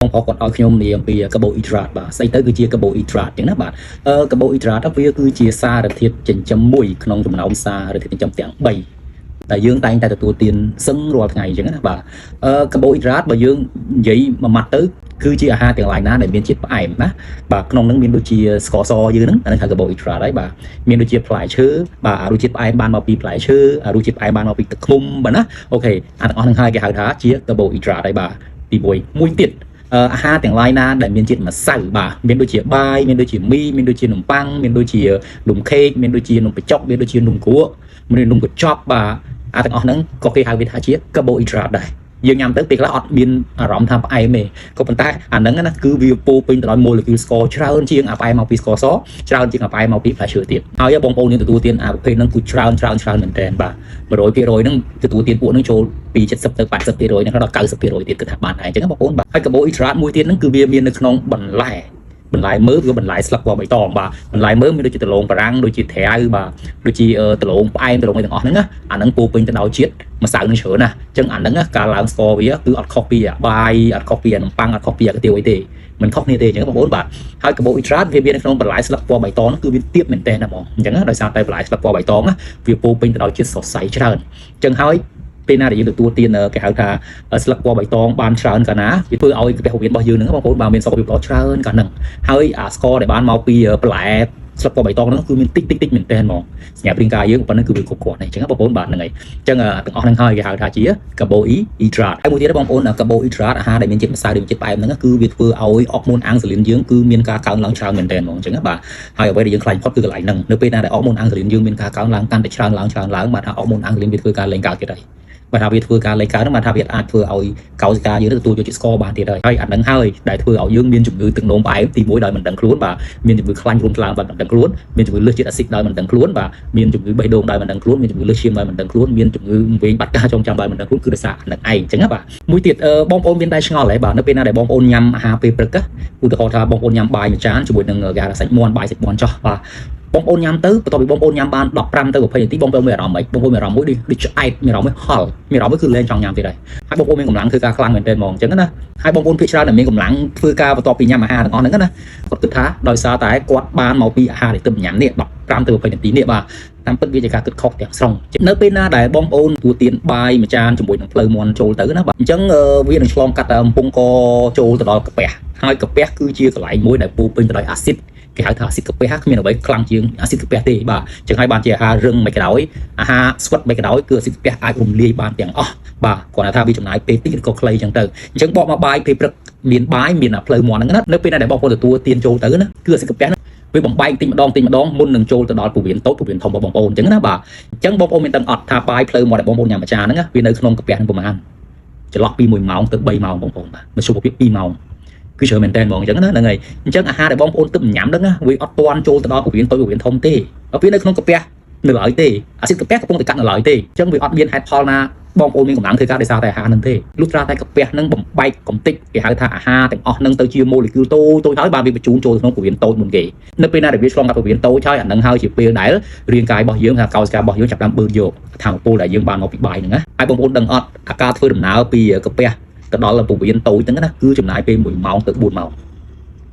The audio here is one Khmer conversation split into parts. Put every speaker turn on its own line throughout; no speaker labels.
បងប្អូនគាត់ឲ្យខ្ញុំនិយាយអំពីកាបូអ៊ីដ្រាតបាទស្អីទៅគឺជាកាបូអ៊ីដ្រាតចឹងណាបាទអឺកាបូអ៊ីដ្រាតវាគឺជាសារធាតុចិញ្ចឹមមួយក្នុងចំណោមសារធាតុចិញ្ចឹមទាំង3តែយើងតែងតែទទួលទានសឹងរាល់ថ្ងៃអញ្ចឹងណាបាទអឺកាបូអ៊ីដ្រាតបើយើងនិយាយមួយម៉ាត់ទៅគឺជាអាហារទាំងឡាយណាដែលមានជាតិផ្អែមណាបាទក្នុងហ្នឹងមានដូចជាស្ករសយើងហ្នឹងអាហ្នឹងហៅកាបូអ៊ីដ្រាតហើយបាទមានដូចជាផ្លែឈើបាទអារសជាតិផ្អែមបានមកពីផ្លែឈើអារសជាតិផ្អែមបានមកពីទឹកឃ្មុំបាទណាOK អាទាំងអស់ហ្នឹងហើយគេហៅថាជាកាបូអ៊ីដ្រាតហើយបាទទី1មួយទៀត អាហារទាំងឡាយណាដែលមានជាតិម្សៅបាទមានដូចជាបាយមានដូចជាមីមានដូចជានំប៉័ងមានដូចជានំខេកមានដូចជានំបញ្ចុកមានដូចជានំគ្រក់មាននំកញ្ចប់បាទអាទាំងអស់ហ្នឹងក៏គេហៅវាថាជាកាបូអ៊ីដ្រាតដែរយើងញ៉ាំទៅពេលខ្លះអត់មានអារម្មណ៍ថាផ្អែមទេក៏ប៉ុន្តែអាហ្នឹងណាគឺវាពោពេញទៅដោយ molecule ស្ករច្រើនជាងអាផ្អែមមកពីស្ករសច្រើនជាងអាផ្អែមមកពីផ្លែឈើទៀតហើយបងប្អូនយើងទទួលទានអាប្រភេទហ្នឹងគឺច្រើនច្រើនច្រើនមែនតើបាទ100%ហ្នឹងទទួលទានពួកហ្នឹងចូលពី70ទៅ80%ហ្នឹងដល់90%ទៀតគឺថាបានដែរអញ្ចឹងបងប្អូនបាទហើយកាបូអ៊ីដ្រាតមួយទៀតហ្នឹងគឺវាមាននៅក្នុងបន្លែបន្លែមើវាបន្លែស្លឹកពណ៌បៃតងបាទបន្លែមើមានដូចជាដលងបារាំងដូចជាត្រាវបាទដូចជាដលងផ្អែមដលងអីទាំងអស់ហ្នឹងណាអាហ្នឹងពោពេញទៅដោយជាតិម្សៅនឹងច្រើនណាអញ្ចឹងអាហ្នឹងការឡើងស្ករវាគឺអត់ខុសពីអាបាយអត់ខុសពីអានំប៉័ងអត់ខុសពីអាកាទៀវអីទេមិនខុសគ្នាទេអញ្ចឹងបងប្អូនបាទហើយកាបូអ៊ីដ្រាតវាមាននៅក្នុងបន្លែស្លឹកពណ៌បៃតងគឺវាទាបមែនតើណាបងអញ្ចឹងដោយសារតែបន្លែស្លឹកពណ៌បៃតងវាពោពេញទៅដោយជាតិសរសៃច្រើនអញ្ចឹងហើយពេលណាដែលយើងទទួលទានគេហៅថាស្លឹកពណ៌បៃតងបានច្រើនកាលណាវាធ្វើឲ្យក្រពះពោះវៀនរបស់យើងហ្នឹងបងប្អូនបាទមានសុខភាពល្អច្រើនកាលហ្នឹងហើយអាស្ករដែលបានមកពីបន្លែស្លឹកពណ៌បៃតងហ្នឹងគឺមានតិចតិចតិចមែនតើហ្មងសម្រាប់រាងកាយយើងប៉ុណ្ណឹងគឺវាគ្រប់គ្រាន់ហើយអញ្ចឹងបងប្អូនបាទហ្នឹងហើយអញ្ចឹងទាំងអស់ហ្នឹងហើយគេហៅថាជាកាបូអ៊ីដ្រាតហើយមួយទៀតបងប្អូនកាបូអ៊ីដ្រាតអាហារដែលមានជាតិម្សៅដែលមានជាតិផ្អែមហ្នឹងគឺវាធ្វើឲ្យអរម៉ូនអាំងស៊ូលីនយើងគឺមានការកើនឡើងច្រើនមែនតើហ្មងអញ្ចឹងបាទហើយអ្វីដែលយើងខ្លាចផុតគឺកន្លែងហ្នឹងនៅពេលណាដែលអរម៉ូនអាំងស៊ូលីនយើងមានការកើនឡើងកាន់តែច្រើនឡើងច្រើនឡើងបាទថាអរម៉ូនអាំងស៊ូលីនវាធ្វើការលែងកើតទៀតហើយបើថាវាធ្វើការលេខកើតហ្នឹងបានថាវាអាចធ្វើឲ្យកោសិកាយើងទទួលយកជាតិស្ករបានទៀតហើយហើយអានឹងហើយដែលធ្វើឲ្យយើងមានជំងឺទឹកនោមផ្អែមទី1ដោយមិនដឹងខ្លួនបាទមានជំងឺខ្លាញ់រួមថ្លើមដោយមិនដឹងខ្លួនមានជំងឺលើសជាតិអាស៊ីតដោយមិនដឹងខ្លួនបាទមានជំងឺបេះដូងដោយមិនដឹងខ្លួនមានជំងឺលើសឈាមដោយមិនដឹងខ្លួនមានជំងឺវែងបាត់ការចងចាំដោយមិនដឹងខ្លួនគឺដោយសារអានឹងឯងអញ្ចឹងណាបាទមួយទៀតបងប្អូនមានដែរឆ្ងល់ហ៎បាទនៅពេលណាដែលបងប្អូនញ៉ាំអាហារពេលព្រឹកឧទាហរណ៍ថាបងប្អូនញ៉ាំបាយមួយចានជាមួយនឹងគេហៅថាសាច់មាន់បាយសាច់មាន់ចោះបាទបងប្អូនញ៉ាំទៅបន្ទាប់ពីបងប្អូនញ៉ាំបាន15ទៅ20នាទីបងប្អូនមានអារម្មណ៍ម៉េចបងប្អូនមានអារម្មណ៍មួយដូចឆ្អែតមានអារម្មណ៍មួយហល់មានអារម្មណ៍មួយគឺលែងចង់ញ៉ាំទៀតហើយហើយបងប្អូនមានកម្លាំងធ្វើការខ្លាំងមែនទែនហ្មងអញ្ចឹងណាហើយបងប្អូនភាគច្រើនដែលមានកម្លាំងធ្វើការបន្ទាប់ពីញ៉ាំអាហារទាំងអស់ហ្នឹងណាគាត់គិតថាដោយសារតែគាត់បានមកពីអាហារដែលទើបញ៉ាំនេះ15ទៅ20នាទីនេះបាទតាមពិតវាជាការគិតខុសទាំងស្រុងនៅពេលណាដែលបងប្អូនទទួលទានបាយមួយចានជាមួយនឹងភ្លៅមាន់ចូលទៅណាបាទអញ្ចឹងវានឹងឆ្លងកាត់អំពង់កចូលទៅដល់កាពះហើយកាពះគឺជាកន្លែងមួយដែលពោពេញទៅដោយអាស៊ីតគេហៅថាអាស៊ីតកាពះគ្មានអ្វីខ្លាំងជាងអាស៊ីតកាពះទេបាទចឹងហើយបានជាអាហាររឹងមិនក៏ដោយអាហារស្វិតមិនក៏ដោយគឺអាស៊ីតកាពះអាចរំលាយបានទាំងអស់បាទគាត់ថាវាចំណាយពេលតិចឬក៏ខ្លីចឹងទៅអញ្ចឹងបកមកបាយពេលព្រឹកមានបាយមានអាភ្លៅមាន់ហ្នឹងណានៅពេលណាដែលបងប្អូនទទួលទានចូលទៅណាគឺអាស៊ីតកាពះវាបំបែកតិចម្ដងតិចម្ដងមុននឹងចូលទៅដល់ពោះវៀនតូចពោះវៀនធំរបស់បងប្អូនអញ្ចឹងណាបាទអញ្ចឹងបងប្អូនមានដឹងអត់ថាបាយភ្លៅមាន់ដែលបងប្អូនញ៉ាំមួយចានហ្នឹងវានៅក្នុងកាពះហ្នឹងប្រហែលចន្លោះពី1ម៉ោងទៅ3ម៉ោងបងប្អូនបាទមធ្យោបាយ2ម៉ោងគឺច្រើនមែនតើហ្មងអញ្ចឹងណាហ្នឹងហើយអញ្ចឹងអាហារដែលបងប្អូនទើបញ៉ាំហ្នឹងវាអត់ទាន់ចូលទៅដល់ពោះវៀនតូចពោះវៀនធំទេវានៅក្នុងកាពះនៅឡើយទេអាស៊ីតកាពះកំពុងតែកាត់នៅឡើយទេអញ្ចឹងវាអត់មានហេតុផលណាបងប្អូនមានកម្លាំងធ្វើការដោយសារតែអាហារហ្នឹងទេលុះត្រាតែកាពះហ្នឹងបំបែកកំតិចគេហៅថាអាហារទាំងអស់ហ្នឹងទៅជា molecule តូចតូចហើយបានវាបញ្ជូនចូលក្នុងពោះវៀនតូចមុនគេនៅពេលណាដែលវាឆ្លងកាត់ពោះវៀនតូចហើយអាហ្នឹងហើយជាពេលដែលរាងកាយរបស់យើងថាកោសិការបស់យើងចាប់ផ្ដើមបឺតយកធម៌ពលដែលយើងបានមកពីបាយហ្នឹងណាហើយបងប្អូនដឹងអត់អាការធ្វើដំណើរពីកាពះទៅដល់ពោះវៀនតូចហ្នឹងណាគឺចំណាយពេល1ម៉ោងទៅ4ម៉ោង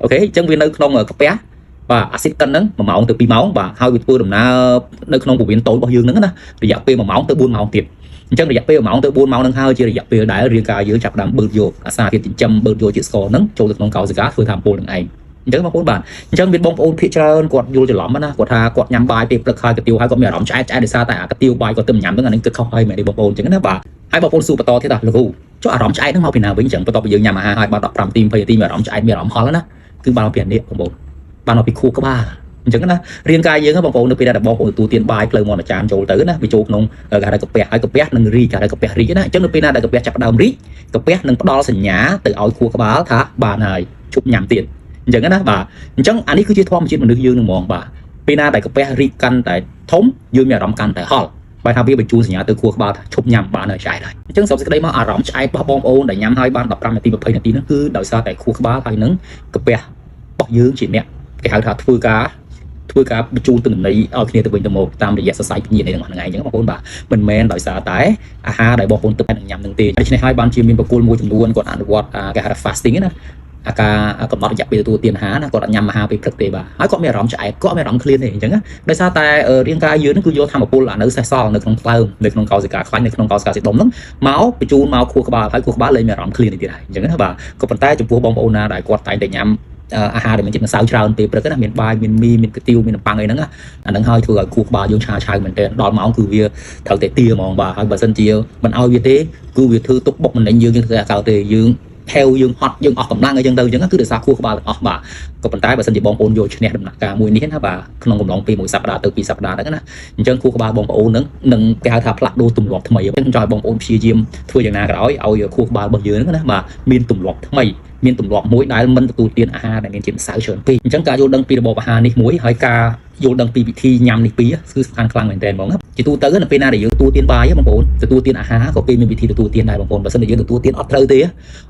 OK អញ្ចឹងវានៅក្នុងកាពះបាទអាស៊ីតកិនហ្នឹង1ម៉ោងទៅ2ម៉ោងបាទហើយវាធ្វើដំណើរនៅក្នុងពោះវៀនតូចរបស់យើងហ្នឹងណារយៈពេល1ម៉ោងទៅ4ម៉ោងទៀតអញ្ចឹងរយៈពេល1ម៉ោងទៅ4ម៉ោងហ្នឹងហើយជារយៈពេលដែលរាងកាយយើងចាប់ផ្ដើមបឺតយកអាសារធាតុចិញ្ចឹមបឺតយកជាតិស្ករហ្នឹងចូលទៅក្នុងកោសិកាធ្វើធម៌ពលនឹងឯងអញ្ចឹងបងប្អូនបាទអញ្ចឹងមានបងប្អូនភាគច្រើនគាត់យល់ច្រឡំណាគាត់ថាគាត់ញ៉ាំបាយពេលព្រឹកហើយកាទៀវហើយគាត់មានអារម្មណ៍ឆ្អែតឆ្អែតដោយសារតែអាកាទៀវបាយគាត់ទៅញ៉ាំហ្នឹងអានេះគិតខុសហើយមែនទេបងប្អូនអញ្ចឹងណាបាទហើយបងប្អូនសួរបន្តទៀតថាលោកគ្រូចុះអារម្មណ៍ឆ្អែតហ្នឹងមកពីណាវិញអញ្ចឹងបន្ទាប់ពីយើងញ៉ាំអាហារហើយបាន15នាទី20នាទីមានអារម្មណ៍ឆ្អែតមានអារម្មណ៍ហល់ណាគឺបានមកពីអានេះបងប្អូនបានមកពីខួរក្បាលអញ្ចឹងណារាងកាយយើងបងប្អូននៅពេលដែលបងប្អូនទទួលទានបាយភ្លៅមាន់មួយចានចូលទៅណាវាចូលក្នុងគេហៅថាកាពះហើយកាពះនឹងរីកគេហៅកាពះរីកណាអញ្ចឹងនៅពេលណាដែលកាពះចាប់ផ្ដើមរីកកាពះនឹងផ្ដល់សញ្ញាទៅឲ្យខួរក្បាលថាបានហើយឈប់ញ៉ាំទៀតអញ្ចឹងណាបាទអញ្ចឹងអានេះគឺជាធម្មជាតិមនុស្សយើងនឹងហ្មងបាទពេលណាដែលកាពះរីកកាន់តែធំយើងមានអារម្មណ៍កាន់តែហល់បើថាវាបញ្ជូនសញ្ញាទៅខួរក្បាលថាឈប់ញ៉ាំបានហើយឆ្អែតហើយអញ្ចឹងសរុបសេចក្តីមកអារម្មណ៍ឆ្អែតរបស់បងប្អូនដែលញ៉ាំហើយបាន15នាទី20នាទីហ្នឹងគឺដោយសារតែខួរក្បាលហើយនឹងកាពះរបស់យើងជាអ្នកគេហៅថាធ្វើការ ធ្វើការបញ្ជូនទិន្នន័យឲ្យគ្នាទៅវិញទៅមកតាមរយៈសរសៃពញានៃទាំងអស់ហ្នឹងឯងអញ្ចឹងបងប្អូនបាទមិនមែនដោយសារតែអាហារដែលបងប្អូនទឹកនឹងញ៉ាំនឹងទេដូច្នេះហើយបានជាមានបុគ្គលមួយចំនួនគាត់អនុវត្តគេហៅថា fasting ណាអាការកំណត់រយៈពេលទទួលទានអាហារណាគាត់អត់ញ៉ាំអាហារពេលព្រឹកទេបាទហើយគាត់មានអារម្មណ៍ឆ្អែតគាត់មានអារម្មណ៍ឃ្លានទេអញ្ចឹងដោយសារតែរាងកាយយើងហ្នឹងគឺយកធម្មពលអានៅសេសសល់នៅក្នុងថ្លើមនៅក្នុងកោសិកាខ្លាញ់នៅក្នុងកោសិកាសាច់ដុំហ្នឹងមកបញ្ជូនមកខួរក្បាលហើយខួរក្បាលលែងមានអារម្មណ៍ឃ្លាននេះទៀតហើយអញ្ចឹងណាបាទក៏ប៉ុន្តែចំពោះបងប្អូនណាដែលគាត់តែងតែញ៉ាំអាហារដែលមានជាតិម្សៅច្រើនពេលព្រឹកណាមានបាយមានមីមានកាទៀវមាននំប៉័ងអីហ្នឹងអាហ្នឹងហើយធ្វើឲ្យខួរក្បាលយើងឆាឆៅមែនទែនដល់ម៉ោងគឺវាត្រូវតែទាហ្មងបាទហើយបើសិនជាមិនឲ្យវាទេគឺវាធ្វើទុកបុកម្នេញយើងយើងធ្វើឲ្យកើតទេយើងហេវយើងហត់យើងអស់កម្លាំងអីចឹងទៅអញ្ចឹងគឺដោយសារខួរក្បាលទាំងអស់បាទក៏ប៉ុន្តែបើសិនជាបងប្អូនយកឈ្នះដំណាក់កាលមួយនេះណាបាទក្នុងកំឡុងពេលមួយសប្តាហ៍ទៅពីរសប្តាហ៍ហ្នឹងណាអញ្ចឹងខួរក្បាលបងប្អូនហ្នឹងនឹងគេហៅថាផ្លាស់ប្ដូរទម្លាប់ថ្មីអញ្ចឹងចង់ឲ្យបងប្អូនព្យាយាមធ្វើយ៉ាងណាក៏ដោយឲ្យខួរក្បាលរបស់យើងហ្នឹងណាបាទមានទម្លាប់ថ្មីមានទម្លាប់មួយដែលមិនទទួលទានអាហារដែលមានជាតិម្សៅច្រើនពេកអញ្ចឹងការយល់ដឹងពីរបបអាហារនេះមួយហើយការយល់ដឹងពីវិធីញ៉ាំនេះពីរគឺសំខាន់ខ្លាំងមែនទែនហ្មងជាទូទៅនៅពេលណាដែលយើងទទួលទានបាយបងប្អូនទទួលទានអាហារក៏គេមានវិធីទទួលទានដែរបងប្អូនបើសិនជាយើងទទួលទានអត់ត្រូវទេ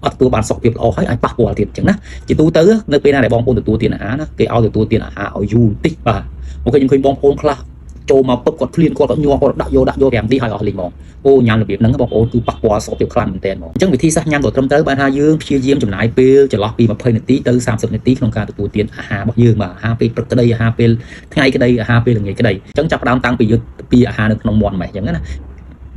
អត់ទទួលបានសុខភាពល្អហើយអាចប៉ះពាល់ទៀតអញ្ចឹងណាជាទូទៅនៅពេលណាដែលបងប្អូនទទួលទានអាហារណាគេឲ្យទទួលទានអាហារឲ្យយូរបន្តិចបាទ OK ខ្ញុំឃើញបងប្អូនខ្លះចូលមកពឹបគាត់ឃ្លានគាត់គាត់ញ័រគាត់ដាក់យកដាក់យក5នាទីហើយអស់លីងហ្មងអូញ៉ាំរបៀបហ្នឹងបងប្អូនគឺប៉ះពាល់សុខភាពខ្លាំងមែនទែនហ្មងអញ្ចឹងវិធីសាស្ត្រញ៉ាំដ៏ត្រឹមត្រូវបានថាយើងព្យាយាមចំណាយពេលចន្លោះពី20នាទីទៅ30នាទីក្នុងការទទួលទានអាហាររបស់យើងបាទអាហារពេលព្រឹកក្តីអាហារពេលថ្ងៃក្តីអាហារពេលល្ងាចក្តីអញ្ចឹងចាប់ផ្ដើមតាំងពីយើងពីអាហារនៅក្នុងមាត់ម៉េះអញ្ចឹងណា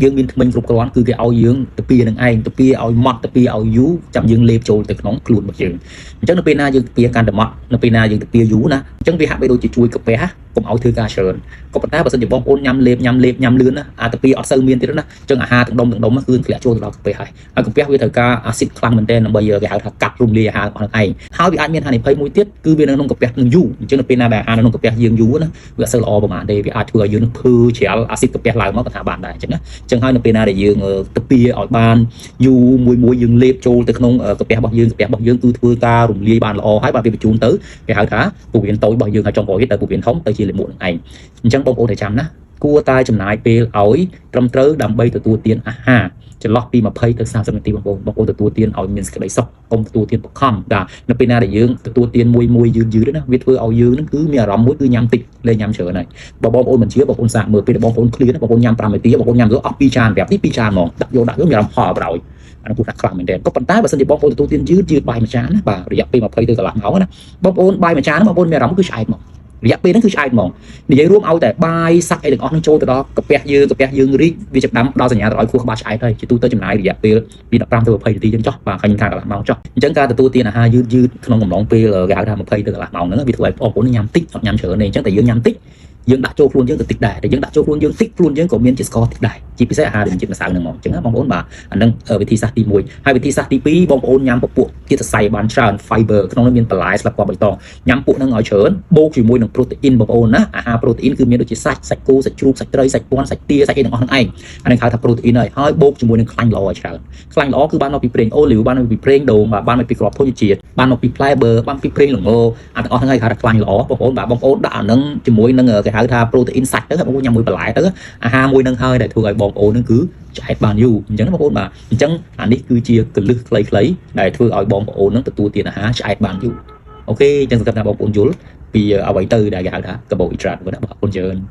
យើងមានធ្មេញគ្រប់គ្រាន់គឺគេឲ្យយើងទៅពីនឹងឯងទៅពីឲ្យម៉ត់ទៅពីឲ្យយូរចាំយើងលេបចូលទៅក្នុងខ្លួនរបស់យើងអញ្ចឹងនៅពេលណាយើងទៅពីកាន់តែម៉ត់នៅពេលណាយើងទៅពីយូរណាអញ្ចឹងវាហាក់បីដូចជាជួយកាពះកុំឲ្យធ្វើការច្រើនក៏ប៉ុន្តែបើសិនជាបងប្អូនញ៉ាំលេបញ៉ាំលេបញ៉ាំលឿនណាអាតាពីអត់សូវមានទៀតណាអញ្ចឹងអាហារទាំងដុំទាំងដុំគឺធ្លាក់ចូលទៅដល់កាពះហើយហើយកាពះវាត្រូវការអាស៊ីតខ្លាំងមែនទែនដើម្បីគេហៅថាកាត់រំលាយអាហាររបស់នឹងឯងហើយវាអាចមានហានិភ័យមួយទៀតគឺវានៅក្នុងកាពះនឹងយូរអញ្ចឹងនៅពេលណាដែលអាហារនៅក្នុងកាពះយើងយូរណាវាអត់សូវល្អប្រហែលទេវាអាចធ្វើឲ្យយើងនឹងភើច្រាលអាស៊ីតកាពះឡើងមកក៏ថាបានដែរអញ្ចឹងណាអញ្ចឹងហើយនៅពេលណាដែលយើងទៅពីឲ្យបានយូរមួយមួយយើងលេបចូលទៅក្នុងកាពះរបស់យើងកាពះរបស់យើងគឺធ្វើការរំលាយបានល្អហើយបាទវាបញ្ជូនទៅគេហៅថាពោះវៀនតូចរបស់យើងហើយចុងក្រោយទៅពោះវៀនធំទៅជាលាមកនឹងឯងអញ្ចឹងបងប្អូនត្រូវចាំណាគួរតែចំណាយពេលឲ្យត្រឹមត្រូវដើម្បីទទួលទានអាហារចន្លោះពី20ទៅ30នាទីបងប្អូនបងប្អូនទទួលទានឲ្យមានសេចក្តីសុខកុំទទួលទានបខំបាទនៅពេលណាដែលយើងទទួលទានមួយមួយយឺតយឺតណាវាធ្វើឲ្យយើងនឹងគឺមានអារម្មណ៍មួយគឺញ៉ាំតិចលែងញ៉ាំច្រើនហើយបើបងប្អូនមិនជឿបងប្អូនសាកមើលពេលបងប្អូនឃ្លានបងប្អូនញ៉ាំ5នាទីបងប្អូនញ៉ាំទៅអស់2ចានប្រាប់នេះ2ចានហ្មងដាក់យកដាក់យកមានអារម្មណ៍ផលប្រោយអានោះគូថាខ្លាំងមែនទែនក៏ប៉ុន្តែបើសិនជាបងប្អូនទទួលទានយឺតយឺតបាយមួយចានណាបាទរយៈពេល20ទៅកន្លះម៉ោងណាបងប្អូនបាយមួយចានបងប្អូនមានអារម្មណ៍គឺឆ្អែតហ្មងរយៈពេលហ្នឹងគឺឆ្អែតហ្មងនិយាយរួមឲ្យតែបាយសាច់អីទាំងអស់ហ្នឹងចូលទៅដល់កាពះយើងកាពះយើងរីកវាចាប់ផ្ដើមដល់សញ្ញាទៅឲ្យខួរក្បាលឆ្អែតហើយជាទូទៅចំណាយរយៈពេលពី15ទៅ20នាទីចឹងចុះបាទខ្ញុំថាកន្លះម៉ោងចុះអញ្ចឹងការទទួលទានអាហារយឺតយឺតក្នុងកំឡុងពេលគេហៅថា20ទៅកន្លះម៉ោងហ្នឹងវាធ្វើឲ្យបងប្អូនញ៉ាំតិចអត់ញ៉ាំច្រើនទេអញ្ចឹងតែយើងញ៉ាំតិចយើងដាក់ចូលខ្លួនយើងទៅតិចដែរតែយើងដាក់ចូលខ្លួនយើងតិចខ្លួនយើងក៏មានជាតិស្ករតិចដែរជាពិសេសអាហារដែលមានជាតិម្សៅហ្នឹងហ្មងអញ្ចឹងណាបងប្អូនបាទអាហ្នឹងវិធីសាស្ត្រទី1ហើយវិធីសាស្ត្រទី2បងប្អូនញ៉ាំពពួកជាតិសរសៃបានច្រើន fiber ក្នុងនោះមានបន្លែស្លឹកពណ៌បៃតងញ៉ាំពួកហ្នឹងឲ្យច្រើនបូកជាមួយនឹង protein បងប្អូនណាអាហារ protein គឺមានដូចជាសាច់សាច់គោសាច់ជ្រូកសាច់ត្រីសាច់ពន់សាច់ទាសាច់អីទាំងអស់ហ្នឹងឯងអាហ្នឹងហៅថា protein ហើយហើយបូកជាមួយនឹងខ្លាញ់ល្អឲ្យច្រើនខ្លាញ់ល្អគឺបានមកពីប្រេងអូលីវបានមកពីប្រេងដូងបាទបានមកពីគ្រាប់ធញ្ញជាតិបានមកពីផ្លែបឺបានពីប្រេងល្ងអាទាំងអស់ហ្នឹងហើយហៅថាខ្លាញ់ល្អបងប្អូនបាទបងប្អូនដាក់អាហ្នឹងជាមួយនឹងគេហៅថា protein សាច់ទៅបងប្អូនញ៉ាំមួយបន្លែទៅអាហារមួយហ្នឹងហើយដែលធ្វើឲ្យបងប្អូនហ្នឹងគឺឆ្អែតបានយូរអញ្ចឹងបងប្អូនបាទអញ្ចឹងអានេះគឺជាគន្លឹះខ្លីៗដែលធ្វើឲ្យបងប្អូនហ្នឹងទទួលទានអាហារឆ្អែតបានយូរ OK អញ្ចឹងសង្ឃឹមថាបងប្អូនយល់ពីអ្វីទៅដែលគេហៅថាកាបូអ៊ីដ្រាតបាទអរគុណច្រើន។